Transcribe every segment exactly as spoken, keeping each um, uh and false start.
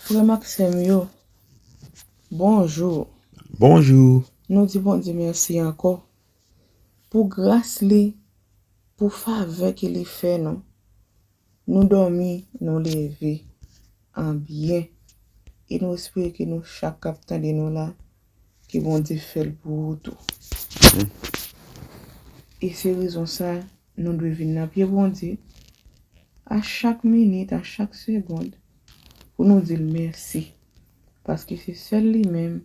Frè m ak sè m yo, bonjou. Bonjou. Nou di Bondye mèsi ankò pou gras li, pou favè ke li fè nou. Nou dòmi, nou leve an byen. E nou espere ke nou chak k ap tande nou la, ke Bondye fè l pou ou tou. E se rezon sa, nou dwe vin nan pye Bondye a chak minit, a chak segond, pou nou di l mèsi. Paske se sèl li menm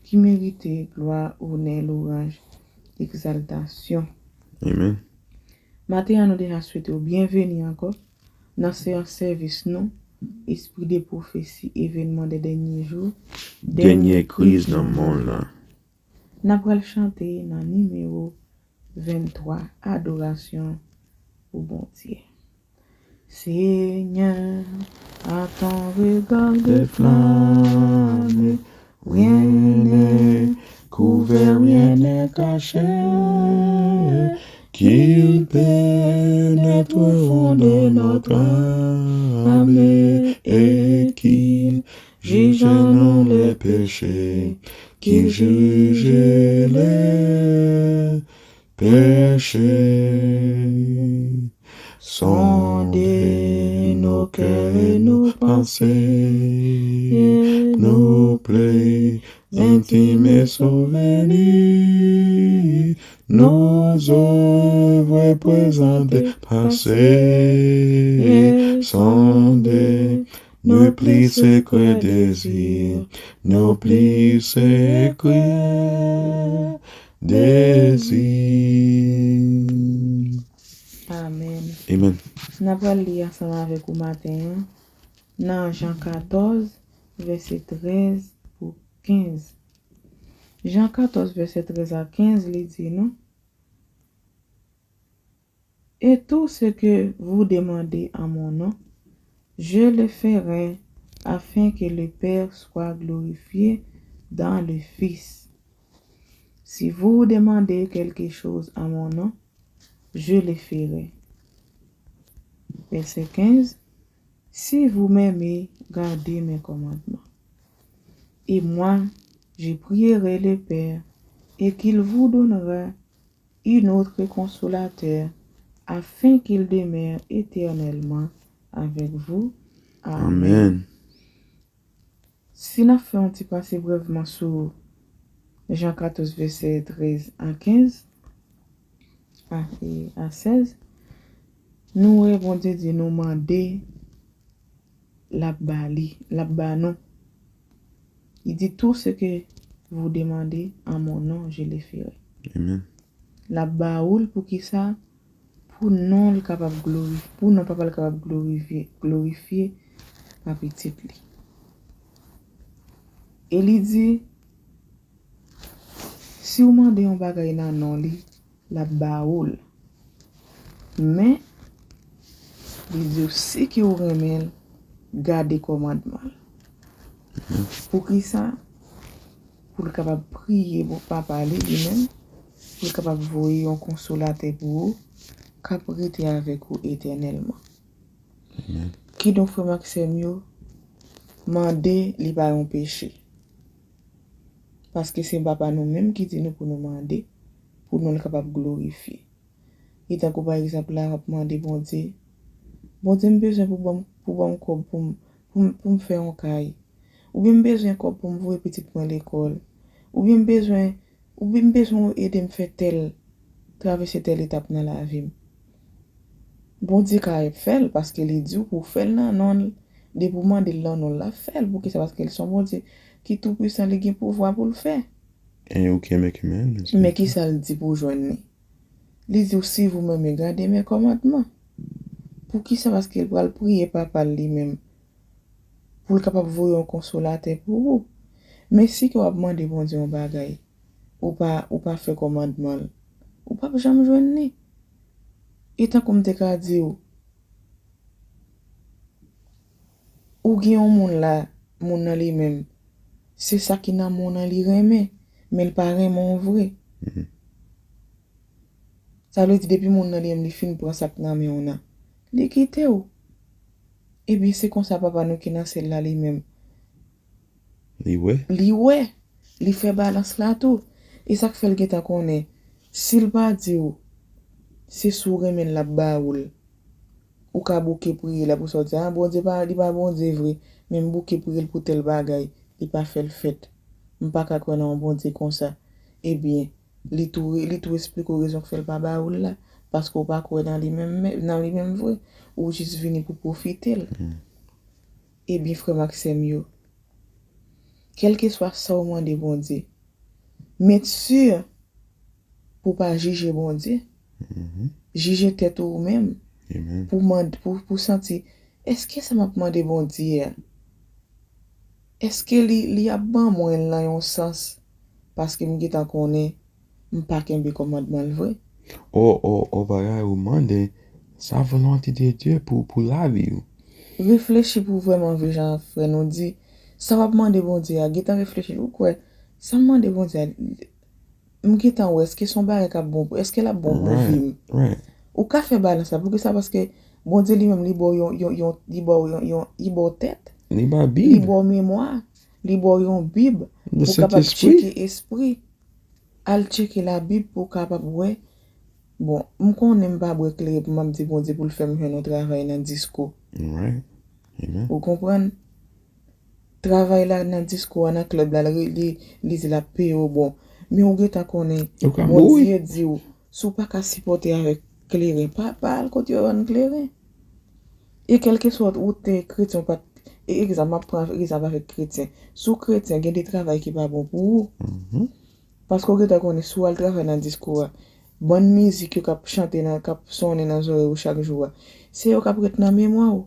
ki merite glwa, onè, lwanj, egzaltasyon. Amen. Maten an, nou deja swete w byenveni ankò nan seyans sèvis nou, Espri de pwofesi, evènman de dènye jou, Dènye kriz nan monn lan. N ap pral chante nan nimewo venntwa, adorasyon pou Bondye. Seigneur, à ton regard de flamme, rien n'est couvert, rien n'est caché, qu'il pénètre au fond de notre âme et qu'il juge non les péchés, qu'il juge les péchés. Sondez nos cœurs et nos pensées, nos plaies intimes et souvenirs, nos œuvres présentes et passées. Sondez nos plus secrets désirs, nos plus secrets désirs. Amen. Amen. N ap pral li ansanm avèk ou maten an nan Jan katòz, vèsè trèz pou kenz. Jan katòz, vèsè trèz a kenz, li di nou, Et tout ce que vous demandez en mon nom, je le ferai, afin que le Père soit glorifié dans le Fils. Si vous demandez quelque chose en mon nom, je le ferai. Verset quinze. Si vous m'aimez, gardez mes commandements. Et moi, je prierai le Père, et qu'il vous donnera un autre consolateur, afin qu'il demeure éternellement avec vous. Amen. Amen. Si n ap fè yon ti pase brèvman sou Jan katòz, vèsè trèz a kenz, a, e a sèz, nou wè Bondye di nou mande, l ap ba li, l ap ba nou. Li di, tout ce que vous demandez en mon nom, je le ferai. Amen. L ap ba ou l pou ki sa? Pou non l kapab glorifye, pou non papa l kapab glorifye, glorifye pa pitit li. E li di, si w mande yon bagay nan non li, l ap ba ou l. Men, li di w, si ke w renmen l, gade kòmandman l. Pou ki sa? Pou l kapab priye pou papa li, li menm, pou l kapab voye yon konsolatè pou ou, k ap rete avèk ou etènèlman. Kidonk, frè m ak sè m yo, mande li pa yon peche. Paske se papa nou menm ki di nou pou nou mande, pou non l kapab glorifye. E tankou pa egzanp la, w ap mande Bondye, Bondye, m bezwen pou ban m, pou ban m kòb pou m, pou m, pou m fè yon kay. Oubyen m bezwen kòb pou m voye pitit mwen lekòl. Oubyen m bezwen, oubyen m bezwen w ede m fè tèl, travèse tèl etap nan lavi m. Bondye ka fè l, paske li di w pou w fè l nan non l. Depi w mande l nan non l, l ap fè l. Poukisa? Paske l se yon Bondye ki tou pwisan, li gen pouvwa pou l fè. And you can make a commandments. Men ki sa l di pou w jwenn li? Li di w, si vous m'aimez, gardez mes commandements. Poukisa? Paske l pral priye papa l li menm, pou l kapab voye yon konsolatè pou ou. Men si ke w ap mande Bondye yon bagay, ou pa, ou pa fè kòmandman l, ou p ap janm jwenn li. E tankou m te ka di w, ou gen yon moun la, moun nan li menm, se sa ki nan moun nan li renmen, men l pa renmen w vre. Sa vle di, depi moun nan li menm li fin pran sa k nan men w nan, li kite w. Ebyen, se konsa Papa nou ki nan syèl la li menm, Li wè. Li wè. Li fè balans la tou. E sa k fè l gentan konnen, si l pa di w, se si w renmen l l ap ba ou l. Ou ka bouke priye l, apre sa w di, a, Bondye pa, li pa Bondye vre, men m bouke priye l pou tèl bagay, li pa fè l fèt. M pa ka kwè nan yon Bondye konsa. Ebyen, li tou, li tou esplike w rezon k fè l pa ba ou l la, paske w pa kwè nan li menm, nan li menm vre, ou jis vini pou pwofite l. Ebyen, frè m ak sè m yo, kèlkeswa sa w mande Bondye, make sure pou w pa jije Bondye. Jije tèt ou ou menm. Pou mande, pou, pou santi, èske sa m ap mande Bondye a, èske li, li ap ban mwen l nan yon sans? Paske m gentan konnen m pa kenbe kòmandman l vre. O, o, o bagay ou mande, sa volonte de Dye pou, pou lavi ou. Reflechi pou w vrèman vle jan frè nou di, sa w ap mande Bondye a, gentan reflechi, ou kwè, sa m mande Bondye a, m gentan wè, èske se yon bagay k ap bon, èske l ap bon pou vi m? Ou ka fè balans la, poukisa? Paske Bondye li menm, li ba w yon, yon, yon, li ba w yon, yon, li ba w tèt, li ba w memwa, li ba w yon Bib, pou w kapab tcheke espri. Al tcheke Labib pou w kapab wè. Bon, m konnen m pa bwè kleren pou m ap di Bondye pou l fè m jwenn yon travay nan disko. Ou konprann? Travay la nan disko a, nan klèb la, li, li, li di l ap peye w bon. Men ou gentan konnen, Bondye di w, si w pa ka sipòte avèk kleren, pa, pa al kote yo vann kleren. E kèlkeswa ou te kretyen ou pa t, e egzanp, m ap pran egzanp avèk kretyen. Si w kretyen, gen de travay ki pa bon pou ou. Paske w gentan konnen si w al travay nan disko a, bann mizik yo k ap chante nan, k ap sonnen nan zòrèy ou chak jou a, se yo k ap ret nan memwa w.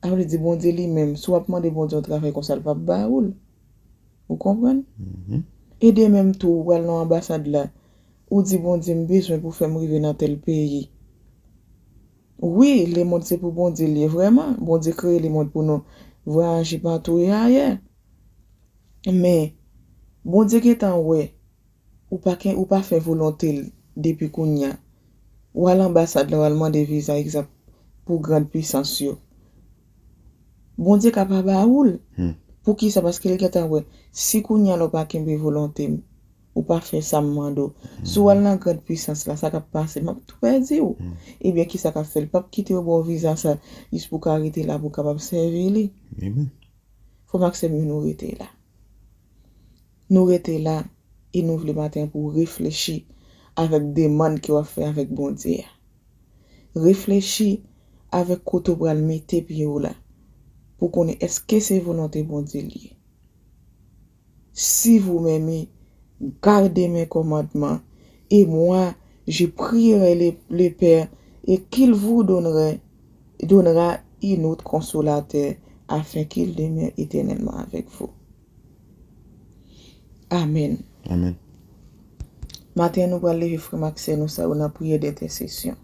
Sa vle di Bondye li menm, si w ap mande Bondye yon travay konsa, l p ap ba ou l. Ou konprann? E de menm tou, ou pral nan anbasad la, ou di Bondye, m bezwen pou fè m rive nan tèl peyi. Wi, lemonn se pou Bondye l ye vrèman. Bondye kreye lemonn pou nou vwayaje patou e ayè. Men, Bondye gentan wè, ou pa, ou pa fè volonte l depi kounye a. W al anbasad la, w al mande viza, egzanp, pou grand pwisans yo. Bondye ka pa ba ou l. Poukisa? Paske l gentan wè, si kounye a la w pa kenbe volonte m, ou pa fè sa m mande w. Si w al nan grand pwisans la, sa k ap pase, m ap tou pèdi w. Ebyen, kisa k ap fè l? L p ap kite yo ba w viza sa, jis pou w ka rete la, pou w kapab sèvi li. Frè m ak sè m yo, nou rete la. Nou rete la, e nou vle maten an pou w reflechi avèk demann ke w ap fè avèk Bondye a. Reflechi avèk kote w pral mete pye w la, pou w konnen èske se volonte Bondye l ye. Si vous m'aimez, gardez mes commandements, et moi, je prierai le, le Père, et qu'il vous donnerait, donnera un autre consolateur, afin qu'il demeure éternellement avec vous. Amèn. Amèn. Maten an, nou pral leve frè m ak sè nou sa yo nan priyè dentèsesyon.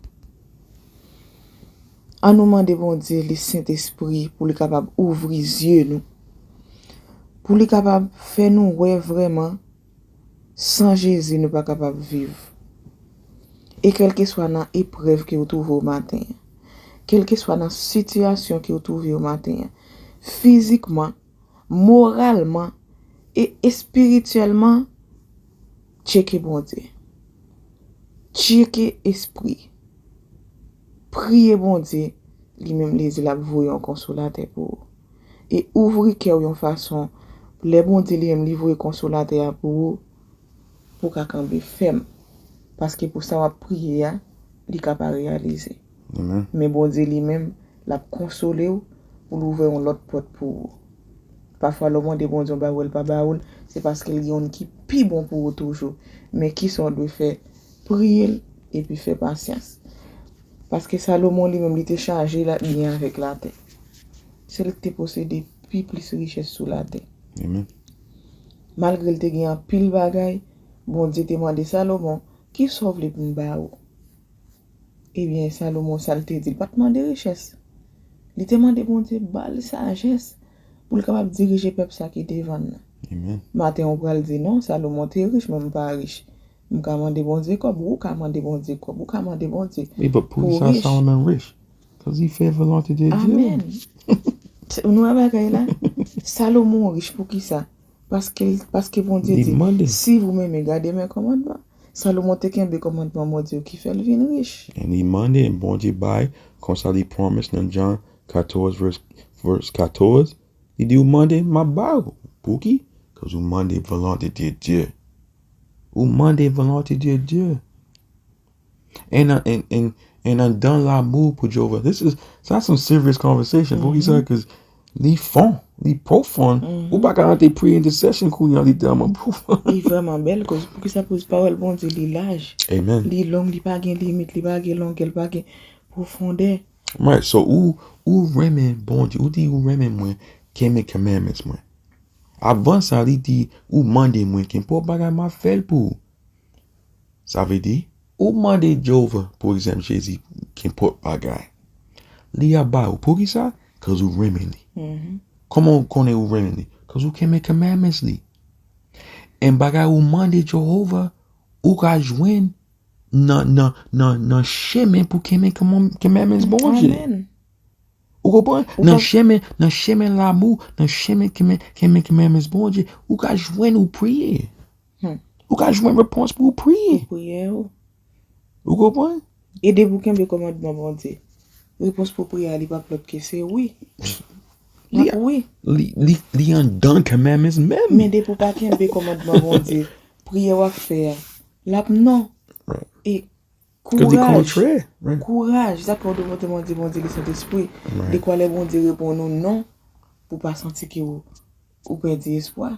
An nou mande Bondye li Sentespri pou li kapab ouvri zye nou. Pou li kapab fè nou wè vrèman, san Jezi nou pa kapab viv. E kèlkeswa nan eprèv ke w twouve w maten an, kèlkeswa nan sitiyasyon ke w twouve w maten an, fizikman, moralman e espirityèlman, tcheke Bondye. Tcheke espri. Priye Bondye, li menm li di l ap voye yon konsolatè pou ou. E ouvri kè w yon fason, lè Bondye li menm li voye konsolatè a pou ou, pou w ka kanpe fèm. Paske pou sa w ap priye a, li ka pa reyalize. Men Bondye li menm, l ap konsole w pou l ouvè yon lòt pòt pou ou. Pafwa, lè w mande Bondye yon bagay, l pa ba ou l, se paske l gen youn ki pi bon pou ou toujou. Men kisa w dwe fè? Priye l epi fè pasyans. Paske Salomon li menm, li te chaje la, byen avèk latè. Se li ki te posede pi plis richès sou latè. Malgre l te gen anpil bagay, Bondye te mande Salomon, kisa w vle pou m ba ou? Ebyen, Salomon, sa l te di, l pa t mande richès. Li te mande Bondye ba l sajès pou l kapab dirije pèp sa ki devan l nan. Maten, ou pral di, non, Salomon te rich, mwen m pa rich. M ka mande Bondye kòb, ou ka mande Bondye kòb, ou ka mande Bondye pou w rich. Pou rich. Cause li fè volonte de Dye. Amèn. Nou wè bagay la? Salomon rich poukisa? Paske, paske Bondye di, si vous m'aimez, gardez mes commandements. Salomon te kenbe kòmandman Bondye yo ki fè l vin rich. And li mande, Bondye bay, konsa li promise nan Jan katòz, verse, verse katòz, li di, ou mande, m ap ba ou. Pouki? Cause ou mande volonte de Dye. Ou mande volonte de Dye. And, uh, and, and, and anndan lamou pou Jewova. This is, that's some serious conversation. Poukisa? Cause li fon, li pwofon. Ou pa ka rantre prayer intercession kounye a, li tèlman pwofon. Li vrèman bèl, cause poukisa? Cause pawòl Bondye li laj. Amen. Li long, li pa gen limit, li pa gen longè, li pa gen pwofondè. Right, so ou, ou renmen Bondye, ou di ou renmen mwen, kenbe commandments mwen. Avan sa, li di, ou mande mwen, kenpòt bagay m ap fè l pou ou. Sa vle di, ou mande Jewova, pou egzanp, Jezi, kenpòt bagay. Li ap ba ou. Poukisa? Cause ou renmen li. Kòman ou konnen ou renmen li? Cause ou kenbe commandments li. And bagay ou mande Jewova, ou ka jwenn nan, nan, nan, nan chemen pou kenbe command-, commandments Bondye. Amen. Ou konprann? Nan chemen, nan chemen lamou, nan chemen kenbe, kenbe commandments Bondye, ou ka jwenn ou priye. Ou ka jwenn repons pou ou priye. Pou priyè ou. Ou konprann? E depi ou kenbe kòmandman Bondye, repons pou priyè a, li p ap lòt ke se wi. Li, wi. Li, li, li anndan commandments menm. Men depi ou pa kenbe kòmandman Bondye, priyè w ap fè a, l ap non. Right. E Cause li kontrè, right. Kouraj, sa k fè w depote Bondye, Bondye li Sentespri. Right. Dekwa lè Bondye reponn ou non, pou pa santi ke ou, ou pèdi espwa.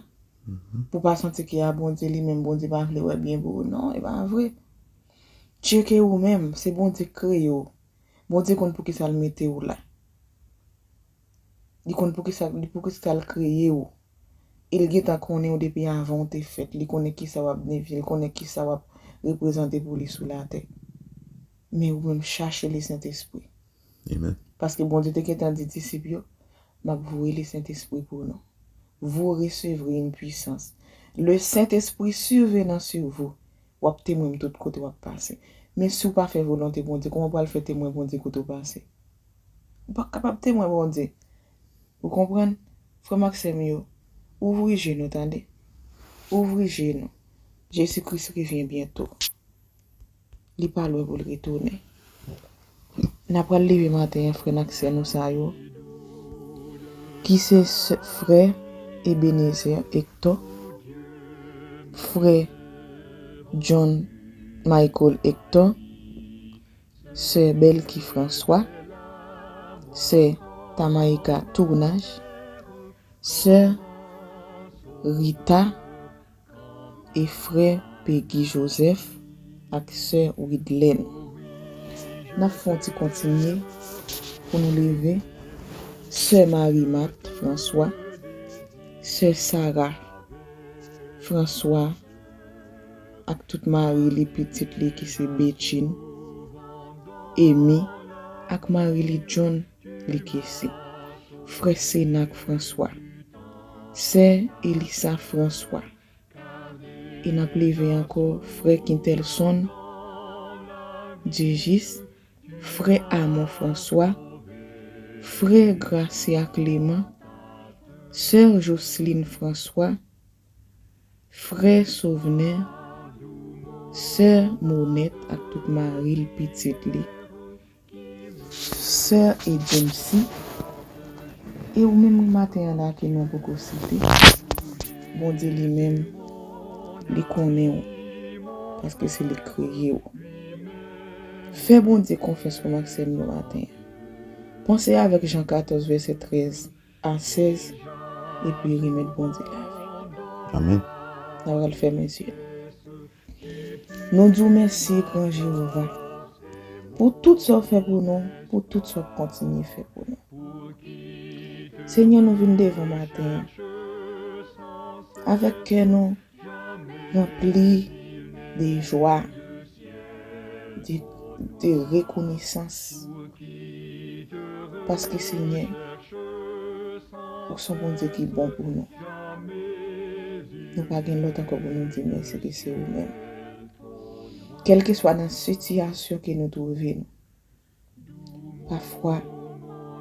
Pou pa santi ke a Bondye li menm, Bondye pa vle wè byen pou ou. Non, e pa vre. Tcheke ou menm, se Bondye k kreye w. Bondye konn poukisa l mete w la. Li konn poukisa, li poukisa l kreye w. E l gentan konnen w depi avan w te fèt. Li konnen kisa w ap devyen, li konnen kisa w ap reprezante pou li sou latè. Men ou menm chache Lesentespri. Amen. Paske Bondye te gentan di disip yo, m ap voye Lesentespri pou nou. Vous recevrez une puissance. Le Saint-Esprit survenant sur vous. W ap temwen m tout kote w ap pase. Men si w pa fè volonte Bondye, kòman w pral fè temwen Bondye kote w pase? Ou pa kapab temwen Bondye. Ou konprann? Frè m ak sè m yo, ouvri je nou, tande. Ouvri je nou. Jezi Kris revyen byento. Li pa lwen pou l retounen. N a pral leve maten an, frè n ak sè nou sa yo, ki se sè, frè Ebenezer Hector, frè John Michael Hector, sè Belky François, sè Tamaïka Tournage, sè Rita e frè Peggy Joseph ak sè Widlène. N ap fè yon ti kontinye pou nou leve sè Marie Marthe François, sè Sarah François, ak tout mari li, pitit li ki se Betchine, Amy, ak mari li John li ki se frè Senak François, sè Elisa François. E n ap leve ankò frè Kintelson Diejis, frè Amon François, frè Gracia Clément, sè Joseline François, frè Sovnè, sè Monèt ak tout mari l, pitit li, sè Edemsi, e ou menm maten an la ke nou poko site, Bondye li menm, li konnen w, paske se li k kreye w. Fè Bondye konfyans pou maksèm yo maten an. Panse avèk Jan katòz, vèsè trèz a sèz, epi remèt Bondye lavi. Amen. N a pral fèmen zye nou. Nou di w mèsi, gran Jewova, pou tout sa w fè pou nou, pou tout sa w ap kontinye fè pou nou. Senyè, nou vin devan maten an avèk kè nou ranpli de jwa, de, de rekonesans. Paske, Senyè, ou se yon Bondye ki bon pou nou. Nou pa gen lòt ankò pou nou di mèsi ke se ou menm. Kèlkeswa nan sitiyasyon ke nou twouve nou, pafwa,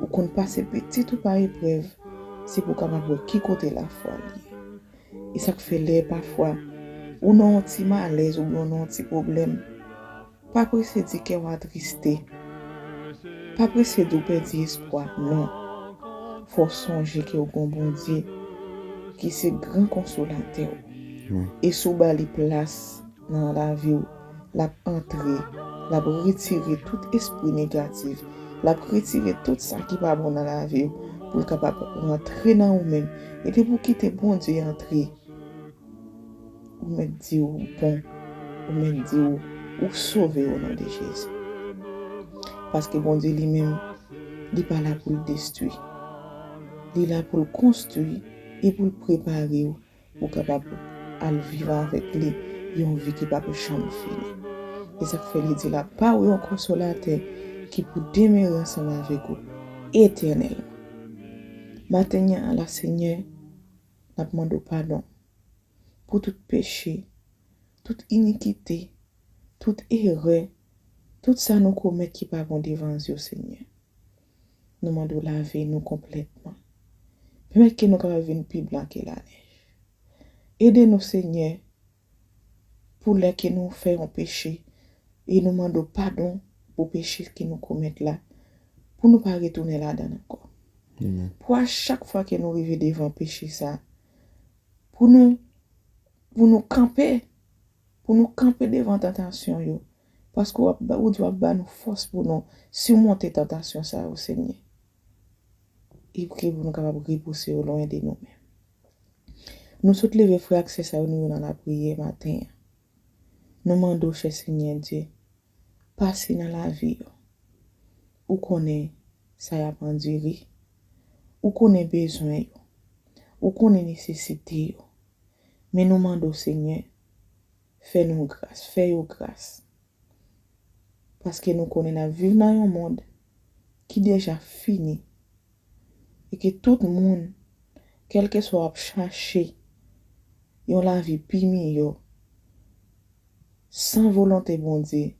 ou konn pase pitit ou pa eprèv Se pou w kapab wè ki kote lafwa l ye. E sa k fè lè pafwa ou nan yon ti malèz oubyen ou nan yon ti pwoblèm, pa prese di kè w atriste. Pa prese di w pèdi espwa, non. Fò w sonje ke w gen yon Bondye ki se gran konsolatè w. E si w ba li plas nan lavi w, l ap antre, l ap retire tout espri negatif, l ap retire tout sa ki pa bon nan lavi w, pou l kapab rantre nan ou menm. E depi w kite Bondye antre, ou mèt di w bon, ou mèt di w ou sove o non de Jezi. Paske Bondye li menm, li pa la pou l destwi. Li la pou l konstwi e pou l prepare w pou w kapab al viv avèk li yon vi ki p ap janm fini. E sa k fè li di l ap ba w yon konsolatè ki pou demere ansanm avèk ou etènèlman. Maten an la, Senyè, n ap mande w padon pou tout peche, tout inikite, tout erè, tout sa nou komèt ki pa bon devan zye w, Senyè. Nou mande w lave nou konplètman. Pèmèt ke nou kapab vin pi blan ke lanèj. Ede nou, Senyè, pou lè ke nou fè yon peche e nou mande w padon pou peche ke nou komèt la, pou nou pa retounen ladan l ankò. Pou a chak fwa ke nou rive devan peche sa, pou nou, pou nou kanpe, pou nou kanpe devan tantasyon yo, paske w ap ba, ou di w ap ba nou fòs pou nou simonte tantasyon sa yo, Senyè. E pou ke pou nou kapab repouse yo lwen de nou menm. Nou sot leve frè ak sè sa yo nou yo nan lapriyè maten an. Nou mande w, chè Senyè Dye, pase nan lavi yo. Ou konnen sa y ap andire. Ou konnen bezwen yo. Ou konnen nesesite yo. Men nou mande w, Senyè, fè nou gras, fè yo gras. Paske nou konnen n ap viv nan yon mond ki deja fini. E ke tout moun, kèlkeswa w ap chache yon lavi pi miyò, san volonte Bondye,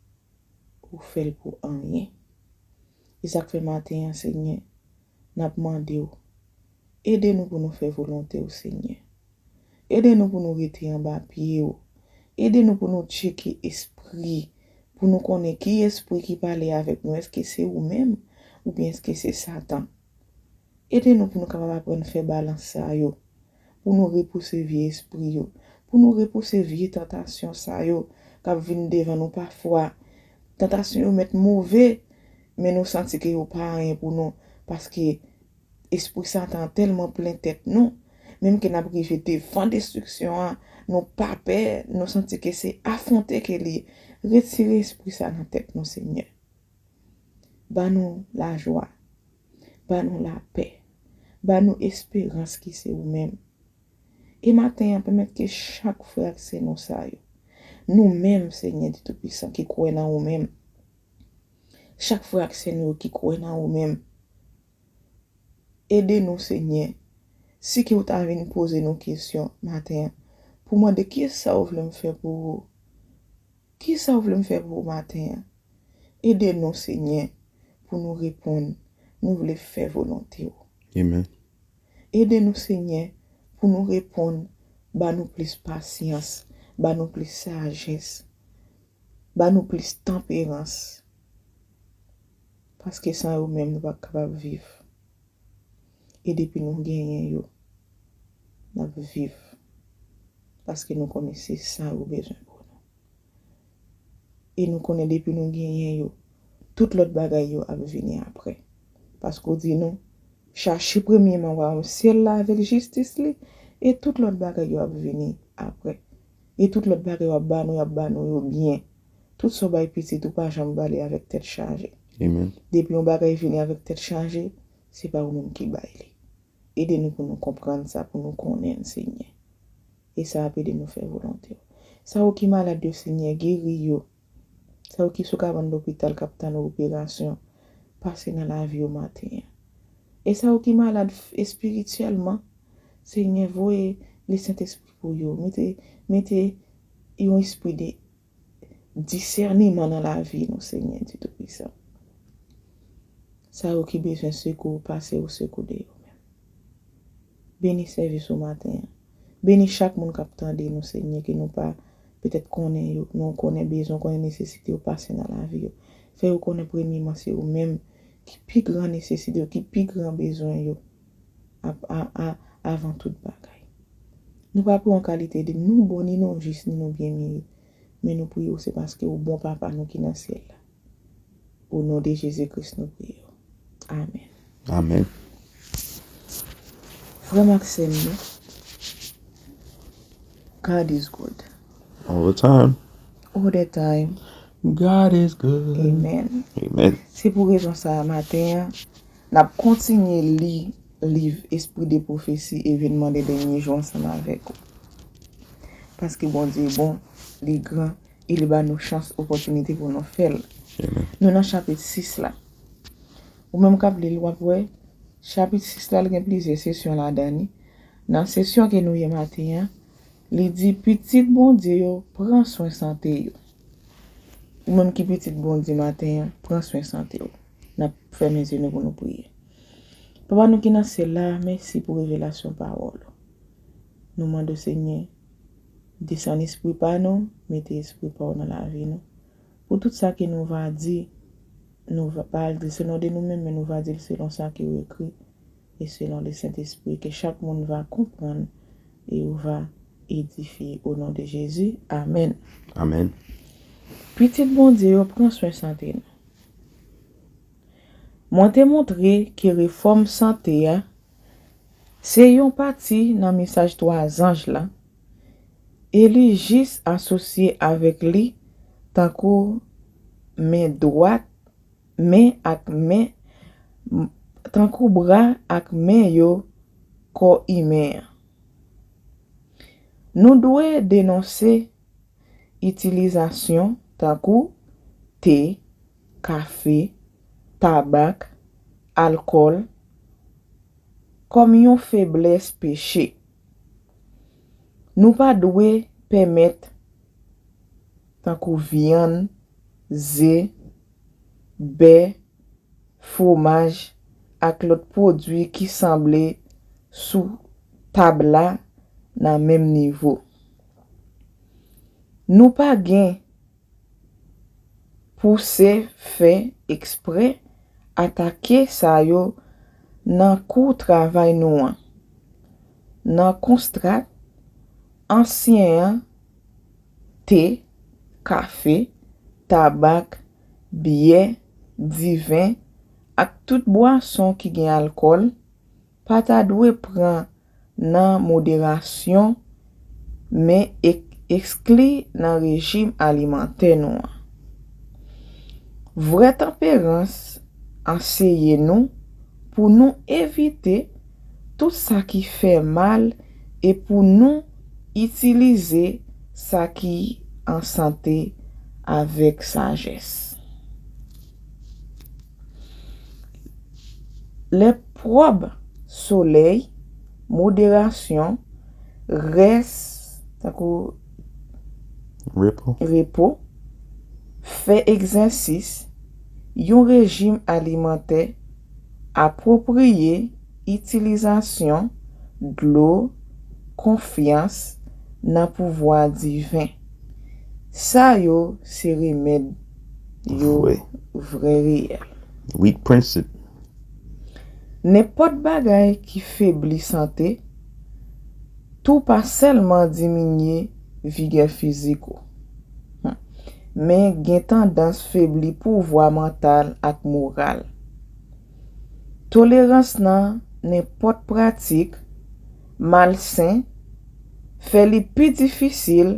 ou fè l pou anyen. E sa k fè maten an, Senyè, n ap mande w, ede nou pou nou fè volonte w, Senyè. Ede nou pou nou rete anba pye w. Ede nou pou nou tcheke espri, pou nou konnen ki espri ki pale avèk nou. Èske se ou menm, oubyen èske se Satan? Ede nou pou nou kapab aprann fè balans sa yo, pou nou repouse vye espri yo, pou nou repouse vye tantasyon sa yo k ap vin devan nou pafwa. Tantasyon yo mèt move, men nou santi ke yo pa anyen pou nou, paske espri Satan an tèlman plen tèt nou, menm ke n ap rive devan destriksyon an, nou pa pè, nou santi ke se afwonte ke li ye. Retire espri sa nan tèt nou, Senyè. Ba nou lajwa, ba nou lapè, ba nou esperans ki se ou menm. E maten an, pèmèt ke chak frè ak sè nou sa yo, nou menm, Senyè Dye Toupisan, ki kwè nan ou menm, chak frè ak sè nou yo ki kwè nan ou menm, ede nou, Senyè. Si ke w ta vin poze nou kesyon maten an, pou mande, "Kisa w vle m fè pou ou?" Kisa w vle m fè pou ou maten an? Ede nou, Senyè, pou nou reponn, nou vle fè volonte w. Amen. Ede nou, Senyè, pou nou reponn, ba nou plis pasyans, ba nou plis sajès, ba nou plis tanperans. Paske san yo menm, nou pa kapab viv. E depi nou genyen yo, n ap viv. Paske nou konnen se sa yo bezwen pou nou. E nou konnen depi nou genyen yo, tout lòt bagay yo ap vini apre. Paske w di nou, "Chache premyeman wayòm syèl la avèk jistis li, e tout lòt bagay yo ap vini apre." E tout lòt bagay yo ap ba nou, y ap ba nou yo byen. Tout sa w bay pitit ou, pa janm ba li avèk tèt chaje. Amen. Depi yon bagay vini avèk tèt chaje, se pa ou menm ki bay li. Ede nou pou nou konprann sa, pou nou konnen l, Senyè. E sa ap ede nou fè volonte w. Sa yo ki malad yo, Senyè, geri yo. Sa yo ki sou kabann lopital k ap tann operasyon, pase nan lavi yo maten an. E sa yo ki malad f-, espirityèlman, Senyè, voye Lesentespri pou yo. Mete, mete yon espri de disèneman nan lavi nou, Senyè Dye Toupisan. Sa yo ki bezwen sekou, pase o sekou de yo menm. Beni sèvis ou maten an. Beni chak moun k ap tande nou, Senyè, ke nou pa petèt konnen yo, men w konnen bezwen, w konnen nesesite yo pase nan lavi yo. Fè yo konnen premyeman se ou menm ki pi gran nesesite yo, ki pi gran bezwen yo a, a, a, avan tout bagay. Nou pa pou yon kalite de nou bon, ni nou jis, ni nou byen meri, men nou priye w se paske ou bon Papa nou ki nan syèl la. O non de Jezi Kris nou priye w. Amen. Amen. Frè m ak sè m yo, God is good. All the time. All the time. God is good. Amen. Amen. Se pou rezon sa a maten an, n ap kontinye li liv Esprit de Prophétie, Evenman de Dènye Jou ansanm avèk ou. Paske Bondye bon, li gran, e li ba nou chans, opòtinite pou nou fè l. Amen. Nou nan chapit sis la. Ou menm k ap li l, w ap wè, chapit sis la, l gen plizyè sesyon ladan li. Nan sesyon ke nou ye maten an, li di, pitit Bondye yo, pran swen sante yo. Ou menm ki pitit Bondye maten an, pran swen sante w. N ap fèmen zye nou pou nou priye. Papa nou ki nan syèl la, mèsi pou revelasyon pawòl ou. Nou mande w, Senyè, desann espri pa nou, mete espri pa w nan lavi nou. Pou tout sa ke nou va di, nou va pa al di selon de nou menm, men nou va di l selon sa ke w ekri, e selon le Sentespri, ke chak moun va konprann e yo va edifye. O non de Jezi, amèn. Amen. Pitit Bondye yo, pran swen sante nou. Mwen te montre ke refòm sante a se yon pati nan mesaj twa zanj la, e li jis asosye avèk li tankou men dwat, men ak men, tankou bra ak men yo kò imen an. Nou dwe denonse itilizasyon tankou te, kafe, tabak, alkòl kòm yon feblès peche. Nou pa dwe pèmèt tankou vyann, ze, bè, fwomaj ak lòt pwodui ki sanble sou tab la nan menm nivo. Nou pa gen pouse fè eksprè atake sa yo nan kou travay nou an. Nan konstra ansyen an, te, kafe, tabak, byè, diven, ak tout bwason ki gen alkòl pa ta dwe pran nan moderasyon, men ek-, ekskli nan rejim alimantè nou an. Vrè tanperans anseye nou pou nou evite tout sa ki fè mal e pou nou itilize sa ki an sante avèk sajès. Lè pwòb, solèy, moderasyon, rès, tankou Repo. Repo, fè egzèsis, yon rejim alimantè apwopriye, itilizasyon dlo, konfyans nan pouvwa diven. Sa yo se remèd yo vre, vre reyèl. With principle. Nenpòt bagay ki febli sante, tou pa sèlman diminye vigè fizik ou, men gen tandans febli pouvwa mantal ak moral. Tolerans nan nenpòt pratik malsen fè li pi difisil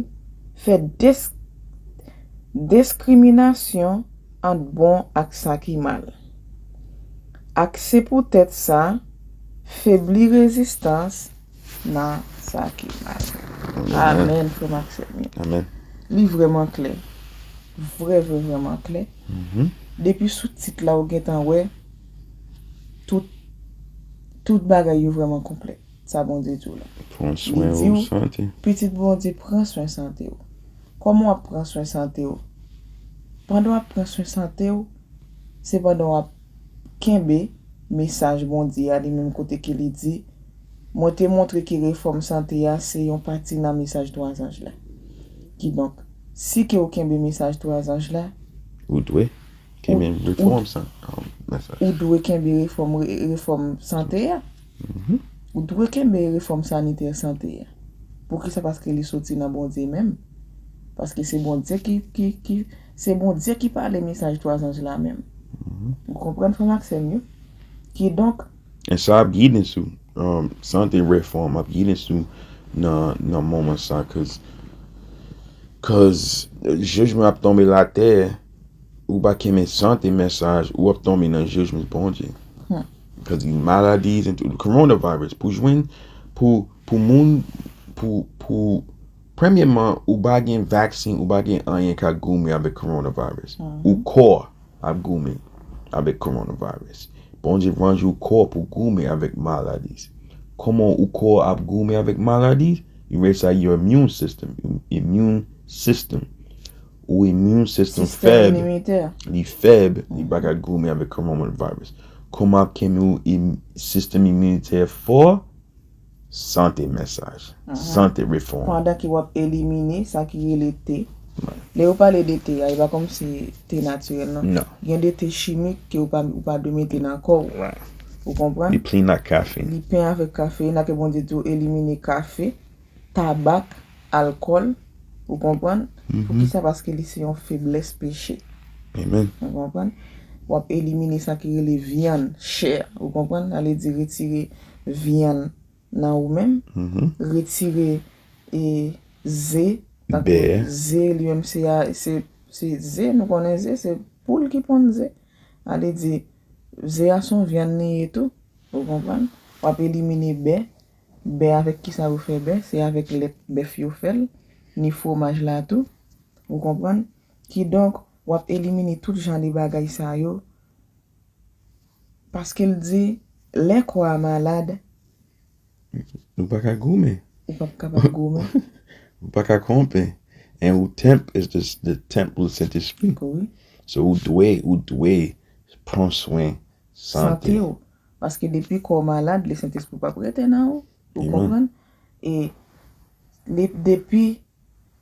fè des-, diskriminasyon ant bon ak sa ki mal. Ak se poutèt sa, febli rezistans nan sa ki mal. Amen. Amen, frè m ak sè m yo. Amen. Li vrèman klè. Vrè, vrè, vrèman klè. Mhm. Depi sou tit la, ou gentan wè tout, tout bagay yo vrèman konplè. Sa Bondye di w la. Pran swen ou sante. Pitit Bondye, pran swen sante w. Kòman w ap pran swen sante w? Pandan w ap pran swen sante w, se pandan w ap kenbe mesaj Bondye a, li menm kote ke li di, Mwen te montre ke refòm sante a se yon pati nan mesaj twa zanj la. Kidonk, si ke w kenbe mesaj twa zanj la, Ou dwe kenbe Ou- refòm sa. Um, mesaj. ou dwe kenbe refòm re- refòm sante a. Ou dwe kenbe refòm sanitè sante a. Poukisa? Paske li soti nan Bondye menm. Paske se Bondye ki, ki, ki se Bondye ki pale mesaj twa zanj la menm. Ou konprann, frè m ak sè m yo? Kidonk, And sa ap gide sou um, sante refòm ap gide sou nan nan moman sa cause cause jijman ap tonbe latè. Ou pa kenbe sante mesaj ou ap tonbe nan jijman Bondye. Cause maladi and tout coronavirus pou jwenn pou pou moun pou pou premyèman ou pa gen vaksen ou pa gen anyen ka goumen avèk coronavirus. Ou kò ap goumen avèk coronavirus. Bondye range ou kò pou goumen avèk maladi. Kòman ou kò ap goumen avèk maladi? You raise out your immune system. Immune system. Ou immune system sistèm fèb. Inimitè. Li fèb, li pa ka goumen avèk coronavirus. Kòman ap kenbe ou im, sistèm iminitè fò? Sante mesaj. Sante refòm. Pandan ke w ap elimine sa ki rele te. Lè yo pale de te a, e pa kòmsi te natirèl non. Non. Gen de te chimik ke ou pa, ou pa dwe mete nan kò w. Ou konprann? Li plen ak kafein. Li plen avèk kafein, la ke Bondye di w elimine kafe, tabak, alkòl. Ou konprann? Poukisa? Paske li se yon feblès peche. Amen. Ou konprann? W ap elimine sa ki rele vyann, chè. Ou konprann? Sa vle di retire vyann nan ou menm. Retire e, ze. Tankou Bè. Ze, li menm, se, a- se, se ze, nou konnen ze, se poul ki ponn ze. Sa vle di, ze a se yon vyann li ye tou. Ou konprann? W ap elimine bè. Bè avèk kisa yo fè bè? Se avèk lèt bèf yo fè l. Ni fwomaj la tou. Ou konprann? Kidonk, w ap elimine tout jan de bagay sa yo. Paske l di, lè kò a malad, Ou pa ka goumen. Ou p ap kapab goumen. Ou pa ka konpe. And ou temp is the, the temple Sentespri. Wi. So ou dwe, ou dwe pran swen Sante sante. w. Paske depi kò w malad, Lesentespri p ap rete nan ou. Ou Amen. Konprann? E li, depi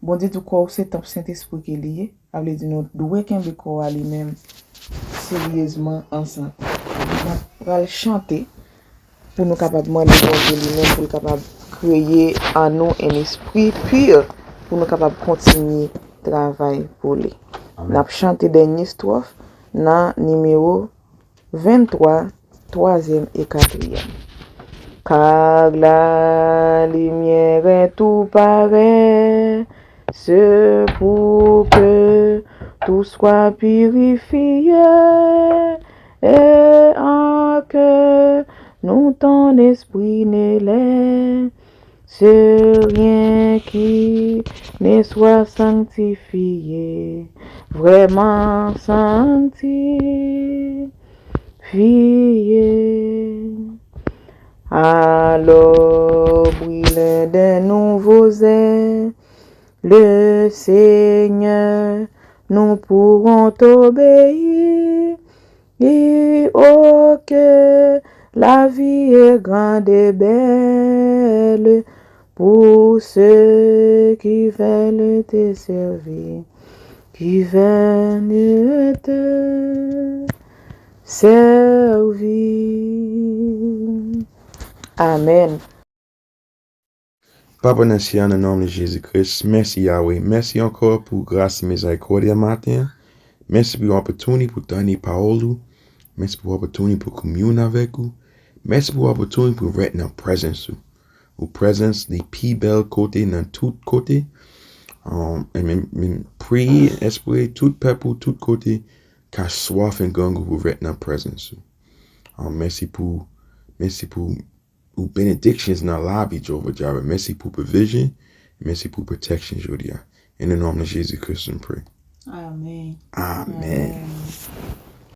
Bondye di kò w se tanp Sentespri ke li ye, sa vle di nou dwe kenbe kò a li menm seryezman an sante. N ap pral chante pou nou kapab mande Bondye li menm pou l kapab kreye an nou en espri pi, pou nou kapab kontinye travay pou li. N ap chante dènye estwòf nan nimewo venntwa, twazyèm e katriyèm. Car la lumière est tout parée, c'est pour que tout soit purifié, et en que nous ton esprit ne laisse rien qui ne soit sanctifié, vraiment sanctifié. Alors brûlons de nouveaux ailes, le Seigneur, nous pourrons t'obéir. Et oh, que la vie est grande et belle pour ceux qui veulent te servir, qui veulent te servir. Amen. Papa nan syèl, nan non de Jezi Kris, mèsi Yahweh. Mèsi ankò pou gras e mizerikòd a maten an. Mèsi pou opportunity pou tande pawòl ou. Mèsi pou opportunity pou kominye avèk ou. Mèsi pou opportunity pou ret nan prezans ou. Ou prezans li pi bèl kote nan tout kote. Um, e men, men priye, espere tout pèp ou tout kote ka swaf e grangou pou ret nan prezans ou. Um, mèsi pou, mèsi pou ou benedictions nan lavi, Jehovah Jireh. Mèsi pou provision. Mèsi pou protection jodi a. In the name of Jesus Christ we pray. Amen. Amen.